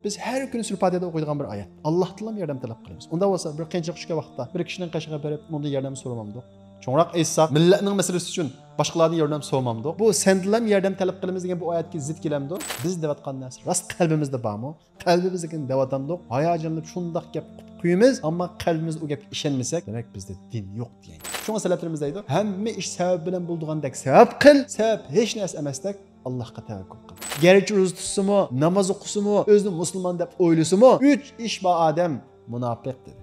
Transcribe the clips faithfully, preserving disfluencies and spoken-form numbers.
بىز ھەر كۈنى سۈرە پاتىھەدە ئوقۇيدىغان بىر ئايەت. ئاللاھتىنلام ياردەم تەلەپ قىلىمىز. ئۇنداق بولسا، بىر قىيىنچىلىققا چۈشكەن ۋاقىتتا بىر كىشىنىڭ قېشىغا بېرىپ، ئۇنىڭدىن ياردەم سورىمامدۇق؟ چوڭراق ئېيتساق، مىللەتنىڭ مەسىلىسى ئۈچۈن باشقىلاردىن ياردەم سورىمامدۇق؟ بۇ سەندىنلام ياردەم تەلەپ قىلىمىز دېگەن بۇ ئايەتكە زىت كېلەمدۇ؟ بىز دەۋاتقان نەرسە راست قەلبىمىزدە بارمۇ؟ قەلبىمىزدىكىنى دەۋاتامدۇق؟ ھاياجانلىنىپ شۇنداق گەپ قىلىپ قويىمىز، ئەمما قەلبىمىز ئۇ گەپكە ئىشەنمىسەك، دېمەك بىزدە دىن يوق دېگەن گەپ. شۇڭا سەلەپلىرىمىز دەيدۇ، ھەممە ئىش سەۋەب بىلەن بولىدىغاندەك سەۋەب قىل، سەۋەب ھېچ نەرسە ئەمەستەك، ئاللاھقا تەۋەككۈل قىل. گەرچە روزا تۇتسىمۇ، ناماز ئوقۇسىمۇ، ئۆزىنى مۇسۇلمان دەپ ئويلىسىمۇ، ئۈچ ئىش بار ئادەم مۇناپىق دېدى.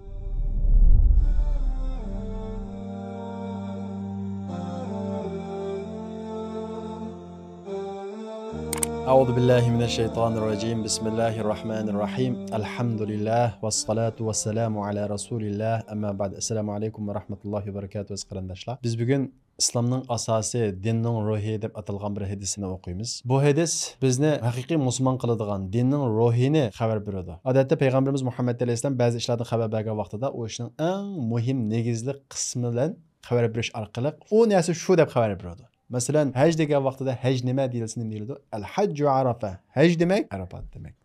أعوذ بالله من الشيطان الرجيم. بسم الله الرحمن الرحيم. الحمد لله والصلاة والسلام على رسول الله. أما بعد. السلام عليكم ورحمة الله وبركاته، ئەزىز قېرىنداشلار. بىز بۈگۈن ئىسلامنىڭ ئاساسى، دىننىڭ روھى دەپ ئاتالغان بىر ھەدىسنى ئوقۇيمىز. بۇ ھەدىس بىزنى ھەقىقىي مۇسۇلمان قىلىدىغان، دىننىڭ روھىنى خەۋەر بېرىدۇ. ئادەتتە پەيغەمبىرىمىز مۇھەممەد ئەلەيھىسسالام بەزى ئىشلاردىن خەۋەر بەرگەن ۋاقتىدا ئۇ ئىشنىڭ ئەڭ مۇھىم، نېگىزلىك قىسمى بىلەن خەۋەر بېرىش ئارقىلىق ئۇ نەرسە شۇ دەپ خەۋەر بېرىدۇ. مەسىلەن، ھەج دېگەن ۋاقتىدا ھەج نېمە دېيىلسە نېمە دېيىلىدۇ؟ ئەل ھەججۇ ئەرەفە. ھەج دېمەك ئەرەپات دېمەك.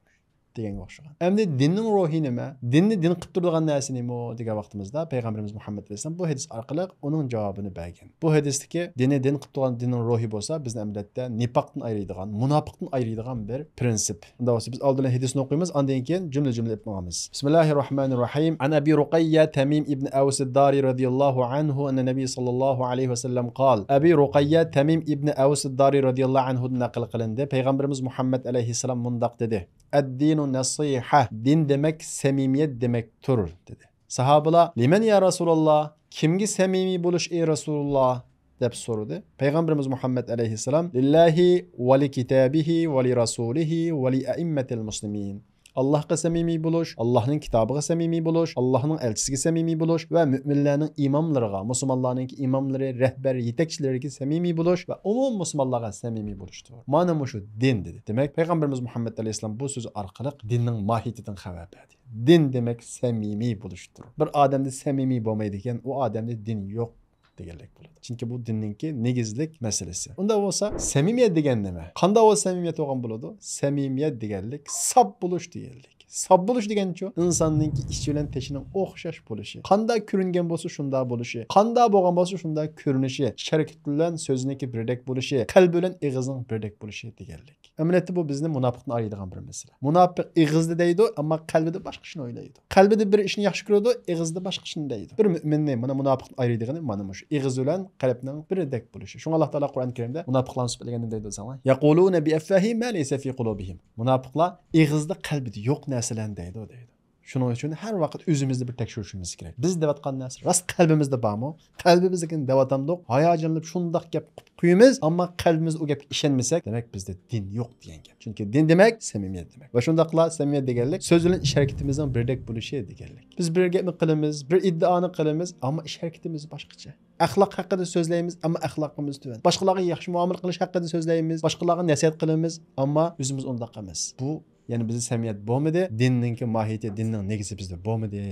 دېگەنگە ئوخشىغان. ئەمدى دىننىڭ روھى نېمە؟ دىننى دىن قىلىپ تۇرىدىغان نەرسە نېمە دېگەن ۋاقتىمىزدا، پەيغەمبىرىمىز مۇھەممەد ئەلەيھىسسالام بۇ ھەدىس ئارقىلىق ئۇنىڭ جاۋابىنى بەرگەن. بۇ ھەدىستىكى دىننى دىن قىلىپ تۇرغان دىننىڭ روھى بولسا، بىزنى ئەمەلىيەتتە نىپاقتىن ئايرىيدىغان، مۇناپىقتىن ئايرىيدىغان بىر پرىنسىپ. ئۇنداق بولسا، بىز ئالدى بىلەن ھەدىسنى ئوقۇيمىز، ئاندىن كېيىن جۈملە-جۈملە ئېلىپ ماڭىمىز. بسم الله الرحمن الرحيم. عن أبي رقية تميم بن أوس الداري رضي الله عنه أن النبي صلى الله عليه وسلم قال. ئەبى رۇقەييە تەمىم ئىبنى ئەۋس دارى رەزىياللاھۇ ئەنھۇدىن نەقىل قىلىندى. پەيغەمبىرىمىز مۇھەممەد ئەلەيھىسسالام مۇنداق دېدى، «الدين النصيحة، دىن دېمەك سەمىمىيەت دېمەكتۇر» دېدى. ساھابىلار، «لمن يا رسول الله؟ كىمگە سەمىمىي بولۇش، ئەي رەسۇلۇللاھ؟» دەپ سورىدى. پەيغەمبىرىمىز مۇھەممەد ئەلەيھىسسالام، «لله ولكتابه ولرسوله ولأئمة المسلمين.» ئاللاھقا سەمىمىي بولۇش، ئاللاھنىڭ كىتابىغا سەمىمىي بولۇش، ئاللاھنىڭ ئەلچىسىگە سەمىمىي بولۇش ۋە مۆمىنلەرنىڭ ئىماملىرىغا، مۇسۇلمانلارنىڭكى ئىماملىرى، رەھبەر، يېتەكچىلىرىگە سەمىمىي بولۇش ۋە ئومۇمەن مۇسۇلمانلارغا سەمىمىي بولۇشتۇر. مانا مۇشۇ دىن دېدى. دېمەك، پەيغەمبىرىمىز مۇھەممەد ئەلەيھىسسالام بۇ سۆزى ئارقىلىق دىننىڭ ماھىيىتىدىن خەۋەر بەردى. دىن دېمەك سەمىمىي بولۇشتۇر. بىر ئادەمدە سەمىمىي بولمايدىكەن، ئۇ ئادەمدە دىن يوق دېگەنلىك بولىدۇ. چۈنكى بۇ دىننىڭكى نېگىزلىك مەسىلىسى. ئۇنداق بولسا، سەمىمىيەت دېگەن نېمە؟ قانداق بولسا سەمىمىيەت بولغان بولىدۇ؟ سەمىمىيەت دېگەنلىك ساپ بولۇش دېگەنلىك. ساپ بولۇش دېگەنچۇ؟ ئىنساننىڭكى ئىچى بىلەن تېشىنىڭ ئوخشاش بولۇشى. قانداق كۆرۈنگەن بولسا، شۇنداق بولۇشى. قانداق بولغان بولسا، شۇنداق كۆرۈنۈشى. ئىش ھەرىكىتى بىلەن سۆزىنىڭكى بىردەك بولۇشى. قەلبى بىلەن ئېغىزىنىڭ بىردەك بولۇشى دېگەنلىك. ئەمەلىيەتتە بۇ بىزنى مۇناپىقتىن ئايرىيدىغان بىر مەسىلە. مۇناپىق ئېغىزدا دەيدۇ، ئەمما قەلبىدە باشقا ئىشنى ئويلايدۇ. قەلبىدە بىر ئىشنى ياخشى كۆرىدۇ، ئېغىزدا باشقا ئىشنى دەيدۇ. بىر مۆمىننى مانا مۇناپىقتىن ئايرىيدىغىنى مانا مۇشۇ ئېغىز بىلەن قەلبنىڭ بىردەك بولۇشى. شۇڭا ئاللاھ تائالا قۇرئان كەرىمدە مۇناپىقلارنى سۈپەتلىگەندە نېمە دەيدۇ دېسەڭلار؟ يقولون بأفواههم ما ليس في قلوبهم. مۇناپىقلار ئېغىزدا، قەلبىدە يوق نەرسىلەرنى دەيدۇ، دەيدۇ. شۇنىڭ ئۈچۈن ھەر ۋاقىت ئۆزىمىزنى بىر تەكشۈرۈشىمىز كېرەك. بىز دەۋاتقان نەرسە راست قەلبىمىزدە بارمۇ؟ قەلبىمىزدىكىنى دەۋاتامدۇق؟ ھاياجانلىنىپ شۇنداق گەپ قىلىپ قويىمىز، ئەمما قەلبىمىز ئۇ گەپكە ئىشەنمىسەك، دېمەك بىزدە دىن يوق دېگەن گەپ. چۈنكى دىن دېمەك سەمىمىيەت دېمەك. ۋە شۇنداقلا سەمىمىيەت دېگەنلىك سۆز بىلەن ئىش ھەرىكىتىمىزنىڭ بىردەك بولۇشى دېگەنلىك. بىز بىر گەپنى قىلىمىز، بىر ئىددىئانى قىلىمىز، ئەمما ئىش ھەرىكىتىمىز باشقىچە. ئەخلاق ھەققىدە سۆزلەيمىز، ئەمما ئەخلاقىمىز تۆۋەن. باشقىلارغا ياخشى مۇئامىلە قىلىش ھەققىدە سۆزلەيمىز، باشقىلارغا نەسىھەت قىلىمىز، ئەمما ئۆزىمىز ئۇنداق ئەمەس. بۇ يەنى بىزدە سەمىمىيەت بولمىدى، دىننىڭكى ماھىيىتى، دىننىڭ نېگىزى بىزدە بولمىدى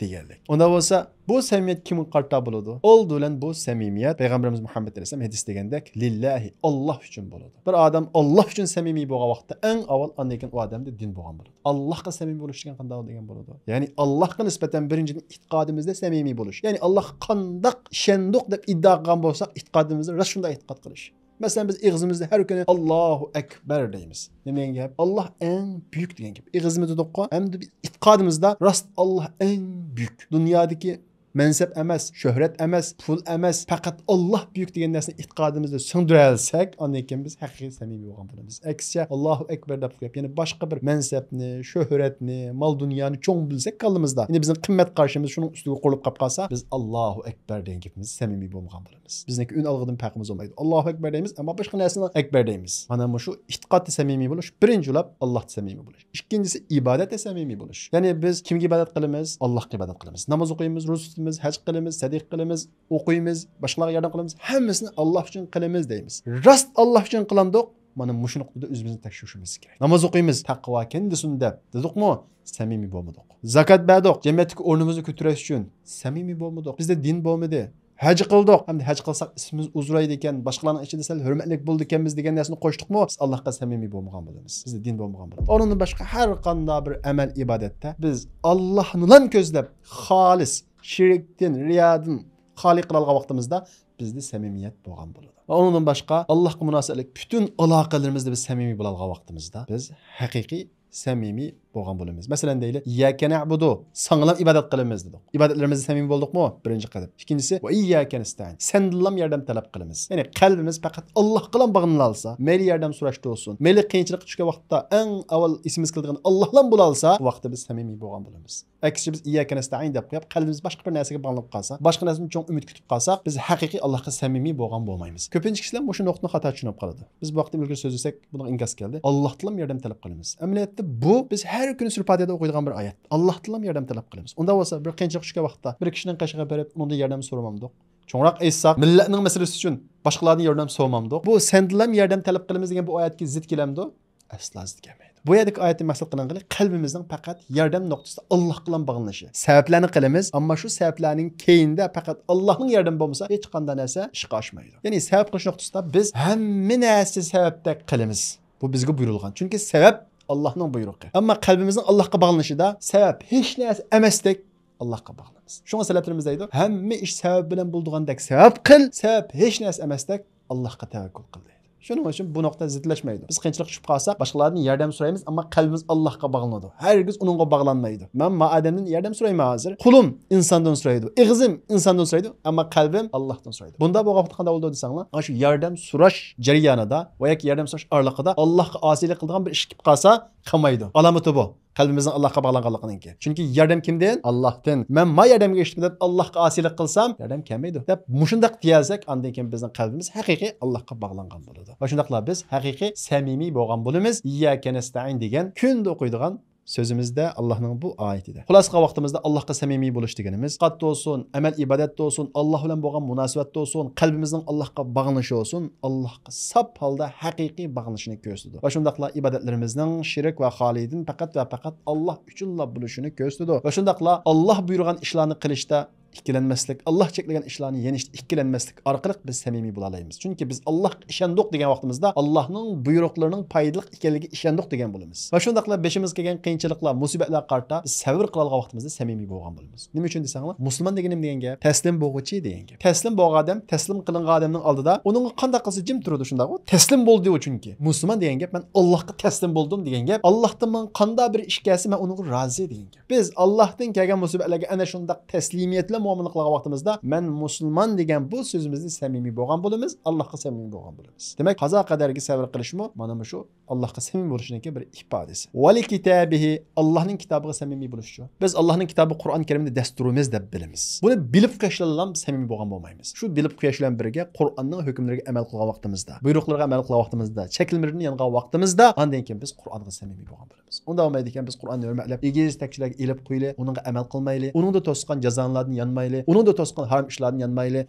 دېگەنلىك. ئۇنداق بولسا، بۇ سەمىمىيەت كىمگە قارىتا بولىدۇ؟ ئالدى بىلەن بۇ سەمىمىيەت، پەيغەمبىرىمىز مۇھەممەد ئەلەيھىسسالام ھەدىس دېگەندەك، لىللاھى، ئاللاھ ئۈچۈن بولىدۇ. بىر ئادەم ئاللاھ ئۈچۈن سەمىمىي بولغان ۋاقىتتا، ئەڭ ئاۋۋال ئاندىن كېيىن ئۇ ئادەمدە دىن بولغان بولىدۇ. ئاللاھقا سەمىمىي بولۇش دېگەن قانداق دېگەن بولىدۇ؟ يەنى ئاللاھقا نىسبەتەن بىرىنچىدىن ئېتىقادىمىزدا سەمىمىي بولۇش. يەنى ئاللاھقا قانداق ئىشەندۇق دەپ ئىددىئا قىلغان بولساق، ئېتىقادىمىزدا راست شۇنداق ئېتىقاد قىلىش. مەسىلەن، بىز ئېغىزىمىزدا ھەر كۈنى «ئاللاھۇ ئەكبەر» دەيمىز. نېمە دېگەن گەپ؟ ئاللاھ ئەڭ بۈيۈك دېگەن گەپ. ئېغىزىمىزدا دېدۇققۇ، ئەمدى بىز ئېتىقادىمىزدا راست ئاللاھ ئەڭ بۈيۈك. دۇنيادىكى مەنسەپ ئەمەس، شۆھرەت ئەمەس، پۇل ئەمەس، پەقەت ئاللاھ بۈيۈك دېگەن نەرسىنى ئېتىقادىمىزدا سىڭدۈرەلىسەك، ئاندىن كېيىن بىز ھەقىقىي سەمىمىي بولغان بولىمىز. ئەكسىچە، «ئاللاھۇ ئەكبەر» دەپ قويۇپ، يەنى باشقا بىر مەنسەپنى، شۆھرەتنى، مال-دۇنيانى چوڭ بىلسەك كاللىمىزدا، يەنى بىزنىڭ قىممەت قارىشىمىز شۇنىڭ ئۈستىگە قۇرۇلۇپ قاپ قالسا، بىز «ئاللاھۇ ئەكبەر» دېگەن گېپىمىزدە سەمىمىي بولمىغان بولىمىز. بىزنىڭكى ئۈن ئالغىدىن پەرقىمىز بولمايدۇ. «ئاللاھۇ ئەكبەر» دەيمىز، ئەمما باشقا نەرسىنىڭ «ئەكبەر» دەيمىز. مانا مۇشۇ ئېتىقادتا سەمىمىي بولۇش، بىرىنچى بولۇپ ئاللاھتا سەمىمىي بولۇش. ئىككىنچىسى، ئىبادەتتە سەمىمىي بولۇش. يەنى بىز كىمگە ئىبادەت قىلىمىز؟ ئاللاھقا ئىبادەت قىلىمىز. ناماز ئوقۇيمىز، روزا تۇتىمىز، ھەج قىلىمىز، سەدىقە قىلىمىز، ئوقۇيمىز، باشقىلارغا ياردەم قىلىمىز، ھەممىسىنى ئاللاھ ئۈچۈن قىلىمىز دەيمىز. راست ئاللاھ ئۈچۈن قىلامدۇق؟ مانا مۇشۇ نۇقتىدا ئۆزىمىزنى تەكشۈرۈشىمىز كېرەك. ناماز ئوقۇيمىز، تەقۋا كەندىسۇن دەپ دېدۇقمۇ؟ سەمىمىي بولمىدۇق. زاكات بەردۇق، جەمئىيەتتىكى ئورنىمىزنى كۆتۈرۈش ئۈچۈن سەمىمىي بولمىدۇق. بىزدە دىن بولمىدى. ھەج قىلدۇق، ئەمدى ھەج قىلساق ئىسمىمىز ئۇزىرايدىكەن، باشقىلارنىڭ ئىچىدە سەل ھۆرمەتلىك بولىدىكەنمىز دېگەن نەرسىنى قوشتۇقمۇ، بىز ئاللاھقا سەمىمىي بولمىغان بولىمىز. بىزدە دىن بولمىغان بولىدۇ. ئۇنىڭدىن باشقا ھەر قانداق بىر ئەمەل ئىبادەتتە بىز ئاللاھنىلا كۆزلەپ، خالىس، شېرىكتىن، رىيادىن خالىي قىلالىغان ۋاقتىمىزدا بىزدە سەمىمىيەت بولغان بولىدۇ. ۋە ئۇنىڭدىن باشقا ئاللاھقا مۇناسىۋەتلىك پۈتۈن ئالاقىلىرىمىزدا بىز سەمىمىي بولالىغان ۋاقتىمىزدا بىز ھەقىقىي سەمىمىي بولغان بولىمىز. مەسىلەن دەيلى، «ئىيياكە نەئبۇدۇ»، ساڭىلا ئىبادەت قىلىمىز دېدۇق. ئىبادەتلىرىمىزدە سەمىمىي بولدۇقمۇ؟ بىرىنچى قەدەم. ئىككىنچىسى، «ۋە ئىيياكە نەستەئىن»، سەندىنلا ياردەم تەلەپ قىلىمىز. يەنى قەلبىمىز پەقەت ئاللاھقىلا باغلىنالسا، مەيلى ياردەم سوراشتا بولسۇن، مەيلى قىيىنچىلىققا چۈشكەن ۋاقىتتا ئەڭ ئاۋۋال ئېسىمىزگە كېلىدىغان ئاللاھلا بولالسا، بۇ ۋاقىتتا بىز سەمىمىي بولغان بولىمىز. ئەكسىچە بىز «ئىيياكە نەستەئىن» دەپ قويۇپ، قەلبىمىز باشقا بىر نەرسىگە باغلىنىپ قالسا، باشقا نەرسىدىن چوڭ ئۈمىد كۈتۈپ قالساق، بىز ھەقىقىي ئاللاھقا سەمىمىي بولغان بولمايمىز. كۆپىنچە كىشىلەر مۇشۇ نۇقتىنى خاتا چۈشىنىپ قالىدۇ. بىز بۇ ھەقتە ئىلگىرى سۆزلىسەك، بۇنىڭغا ئىنكاس كەلدى. ئاللاھتىنلا ياردەم تەلەپ قىلىمىز. ئەمەلىيەتتە بۇ بىز ھەر كۈنى سۈرە پاتىھەدە ئوقۇيدىغان بىر ئايەت. ئاللاھتىنلا ياردەم تەلەپ قىلىمىز. ئۇنداق بولسا، بىر قىيىنچىلىققا چۈشكەن ۋاقىتتا بىر كىشىنىڭ قېشىغا بېرىپ، ئۇنىڭدىن ياردەم سورىمامدۇق؟ چوڭراق ئېيتساق، مىللەتنىڭ مەسىلىسى ئۈچۈن باشقىلاردىن ياردەم سورىمامدۇق؟ بۇ «سەندىنلا ياردەم تەلەپ قىلىمىز» دېگەن بۇ ئايەتكە زىت كېلەمدۇ؟ ئەسلا زىت كەلمەيدۇ. بۇ يەردىكى ئايەتتىن مەقسەت قىلىنغىنى قەلبىمىزنىڭ پەقەت ياردەم نۇقتىسىدا ئاللاھقىلا باغلىنىشى. سەۋەبلەرنى قىلىمىز، ئەمما شۇ سەۋەبلەرنىڭ كەينىدە پەقەت ئاللاھنىڭ ياردىمى بولمىسا، ھېچقانداق نەرسە ئىشقا ئاشمايدۇ. يەنى سەۋەب قىلىش نۇقتىسىدا بىز ھەممە نەرسە سەۋەبتەك قىلىمىز. بۇ بىزگە بۇيرۇلغان. چۈنكى سەۋەب ئاللاھنىڭ بۇيرۇقى. ئەمما قەلبىمىزنىڭ ئاللاھقا باغلىنىشىدا سەۋەب ھېچ نەرسە ئەمەستەك ئاللاھقا باغلىنىمىز. شۇڭا سەلەپلىرىمىز دەيدۇ، «ھەممە ئىش سەۋەب بىلەن بولىدىغاندەك سەۋەب قىل، سەۋەب ھېچ نەرسە ئەمەستەك ئاللاھقا تەۋەككۈل قىل» دەيدۇ. شۇنىڭ ئۈچۈن بۇ نۇقتا زىتلەشمەيدۇ. بىز قىيىنچىلىققا چۈشۈپ قالساق، باشقىلاردىن ياردەم سورايمىز، ئەمما قەلبىمىز ئاللاھقا باغلىنىدۇ. ھەرگىز ئۇنىڭغا باغلانمايدۇ. مەن ما ئادەمدىن ياردەم سورايمەن ھازىر. قولۇم ئىنساندىن سورايدۇ، ئېغىزىم ئىنساندىن سورايدۇ، ئەمما قەلبىم ئاللاھتىن سورايدۇ. بۇنداق بولغان ۋاقىتتا قانداق بولىدۇ دېسەڭلار، ئاشۇ ياردەم سوراش جەريانىدا ۋە ياكى ياردەم سوراش ئارىلىقىدا ئاللاھقا ئاسىيلىق قىلىدىغان بىر ئىش كېلىپ قالسا، قالمايدۇ. ئالامىتى بۇ. قەلبىمىزنىڭ ئاللاھقا باغلانغانلىقىنىڭكى. چۈنكى ياردەم كىمدىن؟ ئاللاھتىن. مەن ما ياردەمگە ئېرىشتىم دەپ ئاللاھقا ئاسىيلىق قىلسام، ياردەم كەلمەيدۇ دەپ مۇشۇنداق دېيەلسەك، ئاندىن كېيىن بىزنىڭ قەلبىمىز ھەقىقىي ئاللاھقا باغلانغان بولىدۇ. ۋە شۇنداقلا بىز ھەقىقىي سەمىمىي بولغان بولىمىز. «ئىيياكە نەستەئىن» دېگەن كۈندە ئوقۇيدىغان سۆزىمىزدە ئاللاھنىڭ بۇ ئايىتىدە. خۇلاسە قىلغان ۋاقتىمىزدا ئاللاھقا سەمىمىي بولۇش دېگىنىمىز، ئىتىقاد بولسۇن، ئەمەل ئىبادەت بولسۇن، ئاللاھ بىلەن بولغان مۇناسىۋەت بولسۇن، قەلبىمىزنىڭ ئاللاھقا باغلىنىشى بولسۇن، ئاللاھقا ساپ ھالدا ھەقىقىي باغلىنىشىنى كۆرسىتىدۇ. ۋە شۇنداقلا ئىبادەتلىرىمىزنىڭ شېرىك ۋە خالىيدىن پەقەت ۋە پەقەت ئاللاھ ئۈچۈنلا بولۇشىنى كۆرسىتىدۇ. ۋە شۇنداقلا ئاللاھ بۇيرۇغان ئىشلارنى قىلىشتا ئىككىلەنمەسلىك، ئاللاھ چەكلىگەن ئىشلارنى يېنىشتا ئىككىلەنمەسلىك ئارقىلىق بىز سەمىمىي بولالايمىز. چۈنكى بىز ئاللاھقا ئىشەندۇق دېگەن ۋاقتىمىزدا، ئاللاھنىڭ بۇيرۇقلىرىنىڭ پايدىلىق ئىكەنلىكىگە ئىشەندۇق دېگەن بولىمىز. ۋە شۇنداقلا بېشىمىزغا كەلگەن قىيىنچىلىقلار، مۇسىبەتلەرگە قارىتا بىز سەۋر قىلالىغان ۋاقتىمىزدا سەمىمىي بولغان بولىمىز. نېمە ئۈچۈن دېسەڭلار، مۇسۇلمان دېگىنى نېمە دېگەن گەپ؟ تەسلىم بولغۇچى دېگەن گەپ. تەسلىم بولغان ئادەم تەسلىم قىلىنغان ئادەمنىڭ ئالدىدا ئۇنىڭغا قانداق قىلسا جىم تۇرىدۇ، شۇنداقغۇ؟ تەسلىم بولدى ئۇ چۈنكى. مۇسۇلمان دېگەن گەپ، مەن ئاللاھقا تەسلىم بولدۇم دېگەن گەپ. ئاللاھتىن ماڭا قانداق بىر ئىش كەلسە، مەن ئۇنىڭغا رازى دېگەن گەپ. بىز ئاللاھتىن كەلگەن مۇسىبەتلەرگە ئەنە شۇنداق تەسلىمىيەت بىلەن مۇئامىلە قىلغان ۋاقتىمىزدا، مەن مۇسۇلمان دېگەن بۇ سۆزىمىزدە سەمىمىي بولغان بولىمىز، ئاللاھقا سەمىمىي بولغان بولىمىز. دېمەك، قازا قەدەرگە سەۋر قىلىشمۇ مانا مۇشۇ ئاللاھقا سەمىمىي بولۇشنىڭكى بىر ئىپادىسى. ۋە لىكىتابىھى، ئاللاھنىڭ كىتابىغا سەمىمىي بولۇشچۇ؟ بىز ئاللاھنىڭ كىتابى قۇرئان كەرىمنى دەستۇرىمىز دەپ بىلىمىز. بۇنى بىلىپ قويۇشلارلا سەمىمىي بولغان بولمايمىز. شۇ بىلىپ قويۇش بىلەن بىرگە قۇرئاننىڭ ھۆكۈملىرىگە ئەمەل قىلغان ۋاقتىمىزدا، بۇيرۇقلىرىغا ئەمەل قىلغان ۋاقتىمىزدا، چەكلىمىلىرىدىن يانغان ۋاقتىمىزدا، ئاندىن كېيىن بىز قۇرئانغا سەمىمىي بولغان بولىمىز. ئۇنداق بولمايدىكەن، بىز قۇرئاننى ھۆرمەتلەپ، ئېگىز تەكچىلەرگە ئېلىپ قويىلى، ئۇنىڭغا ئەمەل قىلمايلى، ئۇنىڭدا توسقان جازانىلاردىن يانمايلى، ئۇنىڭدا توسقان ھارام ئىشلاردىن يانمايلى،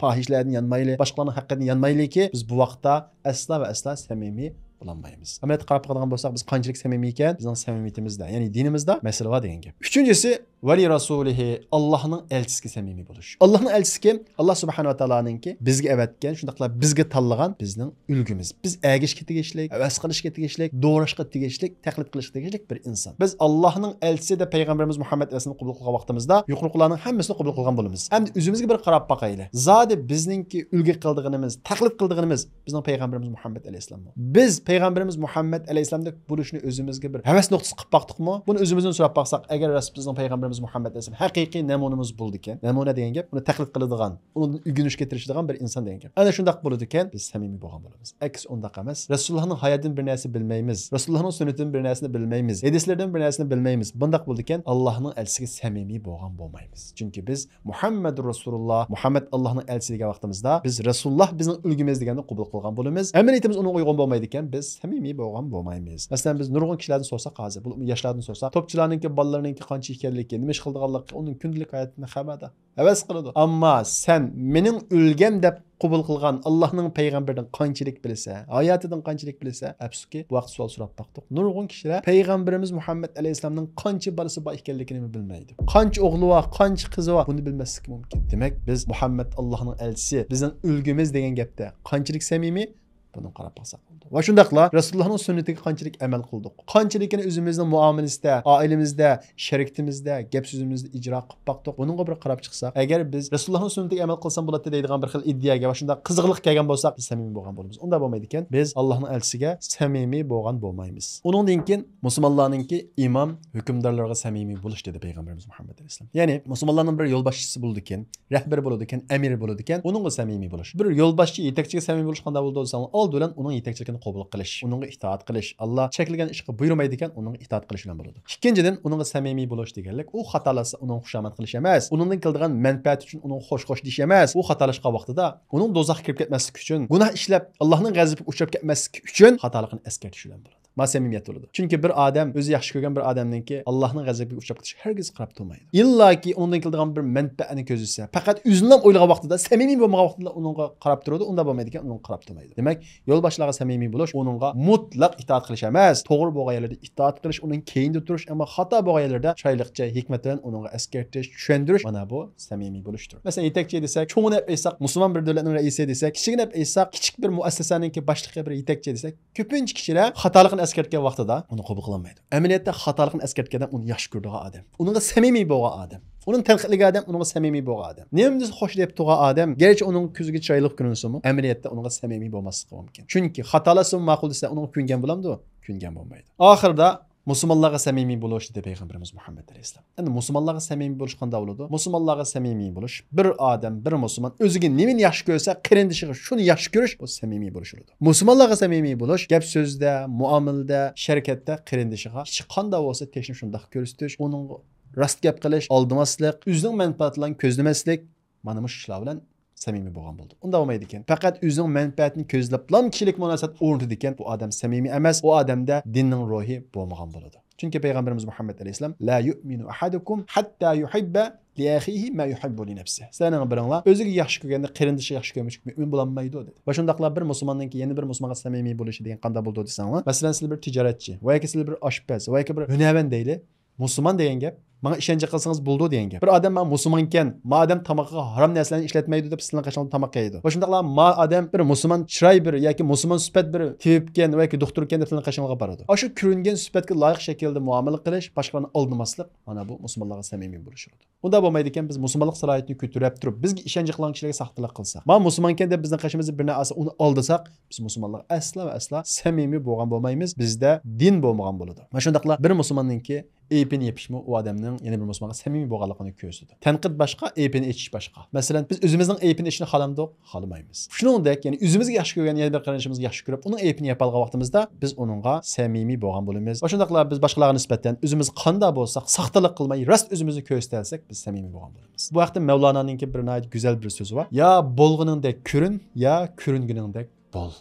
پاھىشىلەردىن يانمايلى، باشقىلارنىڭ ھەققىدىن يانمايلىكى، بىز بۇ ۋاقىتتا ئەسلا ۋە ئەسلا سەمىمىي بولالمايمىز. ئەمەلىيەتتە قاراپ باقىدىغان بولساق، بىز قانچىلىك سەمىمىي ئىكەن، بىزنىڭ سەمىمىيىتىمىزدە، يەنى دىنىمىزدا مەسىلە بار دېگەن گەپ. ئۈچىنچىسى، ۋەلى رەسۇلىھى، ئاللاھنىڭ ئەلچىسىگە سەمىمىي بولۇش. ئاللاھنىڭ ئەلچىسى كىم؟ ئاللاھ سۇبھانەھۇ ۋە تائالانىڭكى بىزگە ئەۋەتكەن، شۇنداقلا بىزگە تاللىغان بىزنىڭ ئۈلگىمىز. بىز ئەگىشىشكە تېگىشلىك، ھەۋەس قىلىشقا تېگىشلىك، دوراشقا تېگىشلىك، تەقلىد قىلىشقا تېگىشلىك بىر ئىنسان. بىز ئاللاھنىڭ ئەلچىسى دەپ پەيغەمبىرىمىز مۇھەممەد ئەلەيھىسسالامنى قوبۇل قىلغان ۋاقتىمىزدا، يۇقىرىقىلارنىڭ ھەممىسىنى قوبۇل قىلغان بولىمىز. ئەمدى ئۆزىمىزگە بىر قاراپ باقايلى. زادى بىزنىڭكى ئۈلگە قىلىدىغىنىمىز، تەقلىد قىلىدىغىنىمىز بىزنىڭ پەيغەمبىرىمىز مۇھەممەد ئەلەيھىسسالاممۇ؟ بىز پەيغەمبىرىمىز مۇھەممەد ئەلەيھىسسالامدەك بولۇشنى ئۆزىمىزگە بىر ھەۋەس نۇقتىسى قىلىپ باقتۇقمۇ؟ بۇنى ئۆزىمىزدىن سوراپ باقساق، ئەگەر راست بىزنىڭ پەيغەمبىرىمىز مۇھەممەد ئەلەيھىسسالام ھەقىقىي نەمۇنىمىز بولىدىكەن، نەمۇنە دېگەن گەپ، ئۇنى تەقلىد قىلىدىغان، ئۇنىڭدىن ئۆگىنىشكە تىرىشىدىغان بىر ئىنسان دېگەن گەپ. ئەنە شۇنداق بولىدىكەن، بىز سەمىمىي بولغان بولىمىز. ئەكسى ئۇنداق ئەمەس. رەسۇلۇللاھنىڭ ھاياتىدىن بىر نەرسە بىلمەيمىز. رەسۇلۇللاھنىڭ سۈننىتىدىن بىر نەرسىنى بىلمەيمىز. ھەدىسلىرىدىن بىر نەرسىنى بىلمەيمىز. بۇنداق بولىدىكەن، ئاللاھنىڭ ئەلچىسىگە سەمىمىي بولغان بولمايمىز. چۈنكى بىز مۇھەممەدۇر رەسۇلۇللاھ، مۇھەممەد ئاللاھنىڭ ئەلچىسى دېگەن ۋاقتىمىزدا، بىز رەسۇلۇللاھ بىزنىڭ ئۈلگىمىز دېگەننى قوبۇل قىلغان بولىمىز. ئەمەلىيىتىمىز ئۇنىڭغا ئۇيغۇن بولمايدىكەن، بىز سەمىمىي بولغان بولمايمىز. مەسىلەن، بىز نۇرغۇن كىشىلەردىن سورىساق ھازىر، بولۇپمۇ ياشلاردىن سورىساق، توپچىلارنىڭكى، بالىلىرىنىڭكى قانچە ئىكەنلىكى، نېمە ئىش قىلىدىغانلىقى، ئۇنىڭ كۈندىلىك ھاياتىنى خەۋەردار. ھەۋەس قىلىدۇ. ئەمما سەن مېنىڭ ئۆلگەن دەپ قوبۇل قىلغان ئاللاھنىڭ پەيغەمبىرىدىن قانچىلىك بىلىسەن، ھاياتىدىن قانچىلىك بىلىسەن، ئەپسۇسكى، بۇ ھەقتە سوئال سوراپ باقتۇق. نۇرغۇن كىشىلەر پەيغەمبىرىمىز مۇھەممەد ئەلەيھىسسالامنىڭ قانچە بالىسى بار ئىكەنلىكىنى بىلمەيدۇ. قانچە ئوغلى بار، قانچە قىزى بار، بۇنى بىلمەسلىكى مۇمكىن. دېمەك، بىز مۇھەممەد ئاللاھنىڭ ئەلچىسى، بىزنىڭ ئۈلگىمىز دېگەن گەپتە قانچىلىك سەمىمىي؟ بۇنى قاراپ باقساق بولىدۇ. ۋە شۇنداقلا رەسۇلۇللاھنىڭ سۈننىتىگە قانچىلىك ئەمەل قىلدۇق؟ قانچىلىكىنى ئۆزىمىزنىڭ مۇئامىلىسىدە، ئائىلىمىزدە، شەرىكىتىمىزدە، گەپ سۆزىمىزدە ئىجرا قىلىپ باقتۇق. بۇنىڭغا بىر قاراپ چىقساق، ئەگەر بىز رەسۇلۇللاھنىڭ سۈننىتىگە ئەمەل قىلسام بولاتتى دەيدىغان بىر خىل ئىدىيەگە ۋە شۇنداق قىزىقلىق كەلگەن بولساق، بىز سەمىمىي بولغان بولىمىز. ئۇنداق بولمايدىكەن، بىز ئاللاھنىڭ ئەلچىسىگە سەمىمىي بولغان بولمايمىز. ئۇنىڭدىن كېيىن مۇسۇلمانلارنىڭكى ئىمام، ھۆكۈمدارلارغا سەمىمىي بولۇش دېدى پەيغەمبىرىمىز مۇھەممەد ئەلەيھىسسالام. يەنى مۇسۇلمانلارنىڭ بىر يولباشچىسى بولىدىكەن، رەھبىرى بولىدىكەن، ئەمىرى بولىدىكەن، ئۇنىڭغا سەمىمىي بولۇش. بىر يولباشچى، يېتەكچىگە سەمىمىي بولۇش قانداق بولىدۇ دېسەڭلار، ئالدى بىلەن ئۇنىڭ يېتەكچىلىكىنى قوبۇل قىلىش، ئۇنىڭغا ئىتائەت قىلىش. ئاللا چەكلىگەن ئىشقا بۇيرۇمايدىكەن، ئۇنىڭغا ئىتائەت قىلىش بىلەن بولىدۇ. ئىككىنچىدىن، ئۇنىڭغا سەمىمىي بولۇش دېگەنلىك، ئۇ خاتالاشسا ئۇنىڭغا خۇشامەت قىلىش ئەمەس، ئۇنىڭدىن كېلىدىغان مەنپەئەت ئۈچۈن ئۇنىڭغا خوش خوش دېيىش ئەمەس. ئۇ خاتالاشقان ۋاقتىدا ئۇنىڭ دوزاخقا كىرىپ كەتمەسلىكى ئۈچۈن، گۇناھ ئىشلەپ ئاللانىڭ غەزىپىگە ئۇچراپ كەتمەسلىكى ئۈچۈن خاتالىقىنى ئەسكەرتىش بىلەن بولىدۇ. ما سەمىمىيەت بولىدۇ. چۈنكى بىر ئادەم ئۆزى ياخشى كۆرگەن بىر ئادەمنىڭكى ئاللاھنىڭ غەزىپىگە ئۇچراپ كېتىشىگە ھەرگىز قاراپ تۇرمايدۇ. ئىللاكى ئۇنىڭدىن كېلىدىغان بىر مەنپەئەتنى كۆزلىسە، پەقەت ئۆزىنىلا ئويلىغان ۋاقتىدا، سەمىمىي بولمىغان ۋاقتىدا ئۇنىڭغا قاراپ تۇرىدۇ، ئۇنداق بولمايدىكەن، ئۇنىڭغا قاراپ تۇرمايدۇ. دېمەك، يولباشچىلارغا سەمىمىي بولۇش، ئۇنىڭغا مۇتلەق ئىتائەت قىلىش ئەمەس، توغرا بولغان يەرلەردە ئىتائەت قىلىش، ئۇنىڭ كەينىدە تۇرۇش، ئەمما خاتا بولغان يەرلەردە چىرايلىقچە، ھېكمەت بىلەن ئۇنىڭغا ئەسكەرتىش، چۈشەندۈرۈش، مانا بۇ سەمىمىي بولۇشتۇر. مەسىلەن، يېتەكچى دېسەك، چوڭىنى دەپ ئېيتساق، مۇسۇلمان بىر دۆلەتنىڭ رەئىسى دېسەك، كىچىكىنى دەپ ئېيتساق، كىچىك بىر مۇئەسسەسەنىڭكى باشلىقى، بىر يېتەكچى دېسەك، كۆپىنچە كىشىلەر خاتالىقىنى ئەسكەرتكەن ۋاقتىدا ئۇنى قوبۇل قىلالمايدۇ. ئەمەلىيەتتە خاتالىقىنى ئەسكەرتكەن ئادەم ئۇنى ياخشى كۆرىدىغان ئادەم. ئۇنىڭغا سەمىمىي بولغان ئادەم. ئۇنى تەنقىدلىگەن ئادەم ئۇنىڭغا سەمىمىي بولغان ئادەم. نېمە دېسە خوش دەپ تۇرغان ئادەم، گەرچە ئۇنىڭ كۆزىگە چىرايلىق كۆرۈنسىمۇ، ئەمەلىيەتتە ئۇنىڭغا سەمىمىي بولماسلىقى مۇمكىن. چۈنكى خاتالاشسىمۇ ماقۇل دېسە، ئۇنىڭغا كۆنگەن بولامدۇ؟ كۆنگەن بولمايدۇ. ئاخىرىدا مۇسۇلمانلارغا سەمىمىي بولۇش دېدى پەيغەمبىرىمىز مۇھەممەد ئەلەيھىسسالام. ئەمدى مۇسۇلمانلارغا سەمىمىي بولۇش قانداق بولىدۇ؟ مۇسۇلمانلارغا سەمىمىي بولۇش، بىر ئادەم، بىر مۇسۇلمان ئۆزىگە نېمىنى ياخشى كۆرسە، قېرىندىشىغا شۇنى ياخشى كۆرۈش، بۇ سەمىمىي بولۇش بولىدۇ. مۇسۇلمانلارغا سەمىمىي بولۇش گەپ سۆزدە، مۇئامىلىدە، شەرىكەتتە قېرىندىشىغا ھېچقانداق بولسا تېشىنى شۇنداق كۆرسىتىش، ئۇنىڭغا راست گەپ قىلىش، ئالدىماسلىق، ئۆزىنىڭ مەنپەئەتىنى كۆزلىمەسلىك، مانا مۇشۇ ئىشلار بىلەن سەمىمىي بولغان بولىدۇ. ئۇنداق بولمايدىكەن. پەقەت ئۆزىنىڭ مەنپەئەتىنى كۆزلەپلا كىشىلىك مۇناسىۋەت ئورنىتىدىكەن، بۇ ئادەم سەمىمىي ئەمەس، ئۇ ئادەمدە دىننىڭ روھى بولمىغان بولىدۇ. چۈنكى پەيغەمبىرىمىز مۇھەممەد ئەلەيھىسسالام، لا يؤمن أحدكم حتى يحب لأخيه ما يحب لنفسه. سىلەرنىڭ بىرىڭلار ئۆزىگە ياخشى كۆرگەندە قېرىندىشىغا ياخشى كۆرمىگۈچە مۆمىن بولالمايدۇ، دېدى. ۋە شۇنداقلا بىر مۇسۇلماننىڭكى يەنە بىر مۇسۇلمانغا سەمىمىي بولۇشى دېگەن قانداق بولىدۇ دېسەڭلار، مەسىلەن، سىلەر بىر تىجارەتچى، ۋە ياكى سىلەر بىر ئاشپەز، ۋە ياكى بىر ھۈنەرۋەن دەيلى. مۇسۇلمان دېگەن گەپ، ماڭا ئىشەنچ قىلسىڭىز بولىدۇ دېگەن گەپ. بىر ئادەم مانا مۇسۇلمانكەن، ما ئادەم تامىقىغا ھارام نەرسىلەرنى ئىشلەتمەيدۇ دەپ سىلىنىڭ قېشىڭىزدا تاماق يەيدۇ. ۋە شۇنداقلا ما ئادەم بىر مۇسۇلمان چىراي بىر ياكى مۇسۇلمان سۈپەت بىر تېۋىپكەن ۋە ياكى دوختۇركەن دەپ سىلىنىڭ قېشىڭىزغا بارىدۇ. ئاشۇ كۆرۈنگەن سۈپەتكە لايىق شەكىلدە مۇئامىلە قىلىش، باشقىلارنى ئالدىماسلىق، مانا بۇ مۇسۇلمانلارغا سەمىمىي بولۇش بولىدۇ. ئۇنداق بولمايدىكەن، بىز مۇسۇلمانلىق سالاھىيىتىنى كۆتۈرۈپ تۇرۇپ، بىزگە ئىشەنچ قىلغان كىشىلەرگە ساختىلىق قىلساق، ما مۇسۇلمانكەن دەپ بىزنىڭ قېشىمىزدا بىرنى ئالسا، ئۇنى ئالدىساق، بىز مۇسۇلمانلارغا ئەسلا ۋە ئەسلا سەمىمىي بولغان بولمايمىز، بىزدە دىن بولمىغان بولىدۇ. مانا شۇنداقلا بىر مۇسۇلماننىڭكى ئېيىبىنى يېپىشمۇ ئۇ ئادەمنىڭ يەنە بىر مۇسۇلمانغا سەمىمىي بولغانلىقىنى كۆرسىتىدۇ. تەنقىد باشقا، ئېيىبىنى ئېچىش باشقا. مەسىلەن، بىز ئۆزىمىزنىڭ ئېيىبىنى ئېچىشنى خالامدۇق؟ خالىمايمىز. شۇنىڭدەك، يەنى ئۆزىمىزگە ياخشى كۆرگەن يەنە بىر قېرىندىشىمىزغا ياخشى كۆرۈپ، ئۇنىڭ ئېيىبىنى يېپىۋالغان ۋاقتىمىزدا، بىز ئۇنىڭغا سەمىمىي بولغان بولىمىز. ۋە شۇنداقلا بىز باشقىلارغا نىسبەتەن ئۆزىمىز قانداق بولساق، ساختىلىق قىلماي، راست ئۆزىمىزنى كۆرسىتەلىسەك، بىز سەمىمىي بولغان بولىمىز. بۇ ھەقتە مەۋلانانىڭكى بىر ناھايىتى گۈزەل بىر سۆزى بار. يا بولغىنىڭدەك كۆرۈن، يا كۆرۈنگىنىڭدەك بول.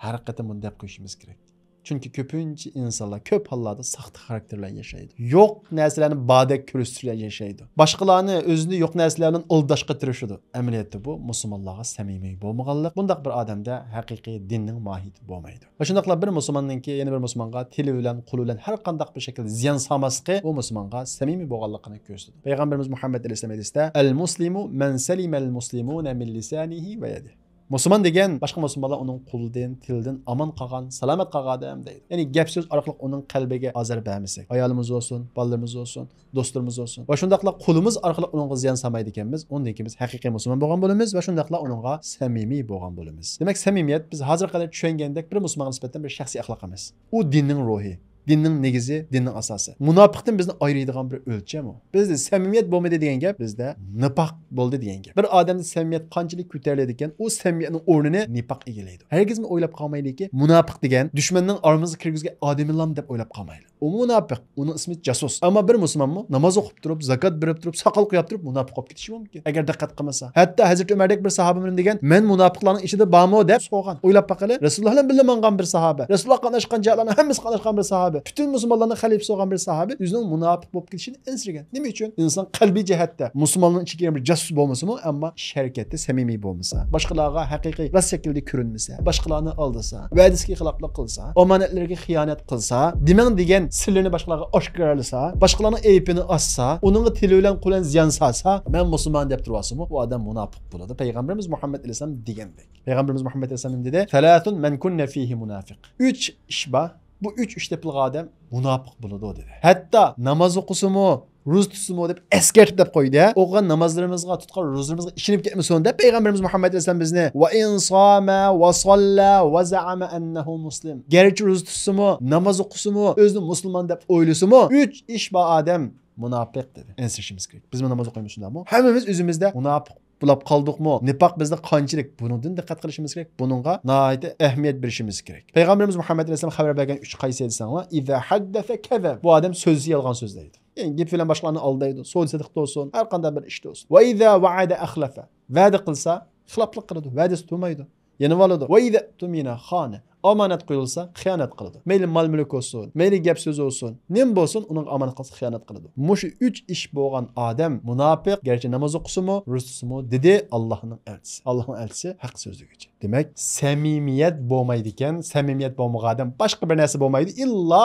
ھەر قېتىم بۇنى دەپ قويۇشىمىز كېرەك. چۈنكى كۆپىنچە ئىنسانلار كۆپ ھاللاردا ساختا خاراكتېر بىلەن ياشايدۇ. يوق نەرسىلەرنى باردەك كۆرسىتىش بىلەن ياشايدۇ. باشقىلارنى ئۆزىنى يوق نەرسىلەر بىلەن ئالداشقا تىرىشىدۇ. ئەمەلىيەتتە بۇ مۇسۇلمانلارغا سەمىمىي بولمىغانلىق. بۇنداق بىر ئادەمدە ھەقىقىي دىننىڭ ماھىيىتى بولمايدۇ. ۋە شۇنداقلا بىر مۇسۇلماننىڭكى يەنە بىر مۇسۇلمانغا تىلى بىلەن، قولى بىلەن ھەر قانداق بىر شەكىلدە زىيان سالماسلىقى بۇ مۇسۇلمانغا سەمىمىي بولغانلىقىنى كۆرسىتىدۇ. پەيغەمبىرىمىز مۇھەممەد ئەلەيھىسسالام ھەدىستە، المسلم من سلم المسلمون من لسانه ويده. مۇسۇلمان دېگەن باشقا مۇسۇلمانلار ئۇنىڭ قولىدىن، تىلىدىن ئامان قالغان، سالامەت قالغان ئادەم دەيدۇ. يەنى گەپ سۆز ئارقىلىق ئۇنىڭ قەلبىگە ئازار بەرمىسەك، ئايالىمىز بولسۇن، بالىلىرىمىز بولسۇن، دوستلىرىمىز بولسۇن. ۋە شۇنداقلا قولىمىز ئارقىلىق ئۇنىڭغا زىيان سالمايدىكەنمىز، ئۇندىن كېيىن بىز ھەقىقىي مۇسۇلمان بولغان بولىمىز ۋە شۇنداقلا ئۇنىڭغا سەمىمىي بولغان بولىمىز. دېمەك، سەمىمىيەت بىز ھازىرغا قەدەر چۈشەنگەندەك بىر مۇسۇلمانغا نىسبەتەن بىر شەخسىي ئەخلاق ئەمەس. ئۇ دىننىڭ روھى. دىننىڭ نېگىزى، دىننىڭ ئاساسى. مۇناپىقتىن بىزنى ئايرىيدىغان بىر ئۆلچەم ئۇ. بىزدە سەمىمىيەت بولمىدى دېگەن گەپ، بىزدە نىپاق بولدى دېگەن گەپ. بىر ئادەمدە سەمىمىيەت قانچىلىك كۆتۈرۈلىدىكەن، ئۇ سەمىمىيەتنىڭ ئورنىنى نىپاق ئىگىلەيدۇ. ھەرگىزمۇ ئويلاپ قالمايلىكى، مۇناپىق دېگەن دۈشمەننىڭ ئارىمىزغا كىرگۈزگەن ئادىمىلام دەپ ئويلاپ قالمايلى. ئۇ مۇناپىق، ئۇنىڭ ئىسمى جاسۇس. ئەمما بىر مۇسۇلمانمۇ ناماز ئوقۇپ تۇرۇپ، زاكات بېرىپ تۇرۇپ، ساقال قويۇپ تۇرۇپ مۇناپىق بولۇپ كېتىشى مۇمكىن. ئەگەر دىققەت قىلمىسا. ھەتتا ھەزرىتى ئۆمەردەك بىر ساھابە مۇنى دېگەن، مەن مۇناپىقلارنىڭ ئىچىدە بارمۇ دەپ سورىغان. ئويلاپ باقىلى، رەسۇلۇللا بىلەن بىللە ماڭغان بىر ساھابە، رەسۇلۇللا قاتناشقان جايلارنىڭ ھەممىسى قاتناشقان بىر ساھابە. پۈتۈن مۇسۇلمانلارنىڭ خەلىپىسى بولغان بىر ساھابى ئۆزىنىڭ مۇناپىق بولۇپ كېتىشىدىن ئەنسىرىگەن. نېمە ئۈچۈن؟ ئىنسان قەلبىي جەھەتتە مۇسۇلماننىڭ ئىچىگە كىرگەن بىر جاسۇس بولمىسىمۇ، ئەمما ئىش ھەرىكەتتە سەمىمىي بولمىسا، باشقىلارغا ھەقىقىي راست شەكىلدە كۆرۈنمىسە، باشقىلارنى ئالدىسا، ۋەدىسىگە خىلاپلىق قىلسا، ئامانەتلىرىگە خىيانەت قىلسا، دېمەڭ دېگەن سىرلىرىنى باشقىلارغا ئاشكارىلىسا، باشقىلارنىڭ ئەيىبىنى ئاچسا، ئۇنىڭغا تىلى بىلەن قولى بىلەن زىيان سالسا، مەن مۇسۇلمان دەپ تۇرۇۋالسىمۇ، ئۇ ئادەم مۇناپىق بولىدۇ. پەيغەمبىرىمىز مۇھەممەد ئەلەيھىسسالام دېگەندەك. پەيغەمبىرىمىز مۇھەممەد ئەلەيھىسسالام دېدى، ثلاث من كن فيه منافق. ئۈچ ئىش بار. بۇ ئۈچ ئىش تېپىلغان ئادەم مۇناپىق بولىدۇ دېدى. ھەتتا ناماز ئوقۇسىمۇ، روزا تۇتسىمۇ دەپ ئەسكەرتىپ دەپ قويدى. ئوقۇغان نامازلىرىمىزغا، تۇتقان روزىلىرىمىزغا ئىشىنىپ كەتمىسۇن دەپ پەيغەمبىرىمىز مۇھەممەد ئەلەيھىسسالام بىزنى، وإن صام وصلى وزعم أنه مسلم. گەرچە روزا تۇتسىمۇ، ناماز ئوقۇسىمۇ، ئۆزىنى مۇسۇلمان دەپ ئويلىسىمۇ، ئۈچ ئىش بار ئادەم مۇناپىق دېدى. ئەنسىرىشىمىز كېرەك. بىزمۇ ناماز ئوقۇيمىز، شۇنداقمۇ؟ ھەممىمىز ئۆزىمىزدە مۇناپىق بولاپ قالدۇقمۇ؟ نىپاق بىزدە قانچىلىك؟ بۇنىڭدىن دىققەت قىلىشىمىز كېرەك. بۇنىڭغا ناھايىتى ئەھمىيەت بېرىشىمىز كېرەك. پەيغەمبىرىمىز مۇھەممەد ئەلەيھىسسالام خەۋەر بەرگەن ئۈچ قايسى دېسەڭلار، إذا حدث كذب. بۇ ئادەم سۆزلىسە يالغان سۆزلەيدۇ. يەنى گېپى بىلەن باشقىلارنى ئالدايدۇ. سودا سېتىقتا بولسۇن، ھەر قانداق بىر ئىشتا بولسۇن. وإذا وعد أخلف. ۋەدە قىلسا خىلاپلىق قىلىدۇ، ۋەدىسى تۇرمايدۇ. يېنىۋالىدۇ. وإذا اؤتمن خان. ئامانەت قويۇلسا خىيانەت قىلىدۇ. مەيلى مال-مۈلۈك بولسۇن، مەيلى گەپ-سۆز بولسۇن، نېمە بولسۇن، ئۇنىڭغا ئامانەت قىلسا خىيانەت قىلىدۇ. مۇشۇ ئۈچ ئىش بولغان ئادەم مۇناپىق، گەرچە ناماز ئوقۇسىمۇ، روزا تۇتسىمۇ، دېدى ئاللاھنىڭ ئەلچىسى. ئاللاھنىڭ ئەلچىسى ھەق سۆزلىگۈچى. دېمەك، سەمىمىيەت بولمايدىكەن، سەمىمىيەت بولمىغان ئادەم باشقا بىر نەرسە بولمايدۇ، ئىللا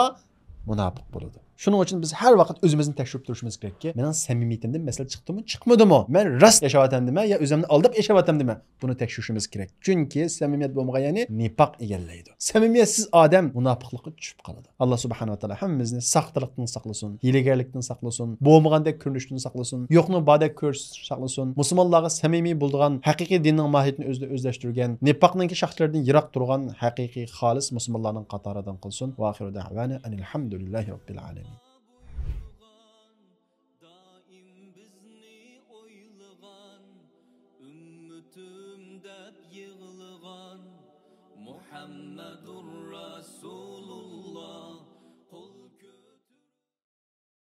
مۇناپىق بولىدۇ. شۇنىڭ ئۈچۈن بىز ھەر ۋاقىت ئۆزىمىزنى تەكشۈرۈپ تۇرۇشىمىز كېرەككى، مېنىڭ سەمىمىيىتىمدىن مەسىلە چىقتىمۇ، چىقمىدىمۇ؟ مەن راست ياشاۋاتامدىمەن يا ئۆزۈمنى ئالداپ ياشاۋاتامدىمەن؟ بۇنى تەكشۈرۈشىمىز كېرەك. چۈنكى سەمىمىيەت بولمىغان يەرنى نىپاق ئىگىلەيدۇ. سەمىمىيەتسىز ئادەم مۇناپىقلىققا چۈشۈپ قالىدۇ. ئاللا سۇبھانەھۇ ۋە تائالا ھەممىمىزنى ساختىلىقتىن ساقلىسۇن، ھىيلىگەرلىكتىن ساقلىسۇن، بولمىغاندەك كۆرۈنۈشتىن ساقلىسۇن، يوقنى باردەك كۆرۈشتىن ساقلىسۇن. مۇسۇلمانلارغا سەمىمىي بولىدىغان، ھەقىقىي دىننىڭ ماھىيىتىنى ئۆزىدە ئۆزلەشتۈرگەن، نىپاقنىڭكى شاختىلىرىدىن يىراق تۇرغان ھەقىقىي خالىس مۇسۇلمانلارنىڭ قاتارىدىن قىلسۇن. وآخر دعوانا أن الحمد لله رب العالمين. دائىم بىزنى ئويلىغان، ئۈممىتىم دەپ يىغلىغان مۇھەممەدۇر رەسۇل.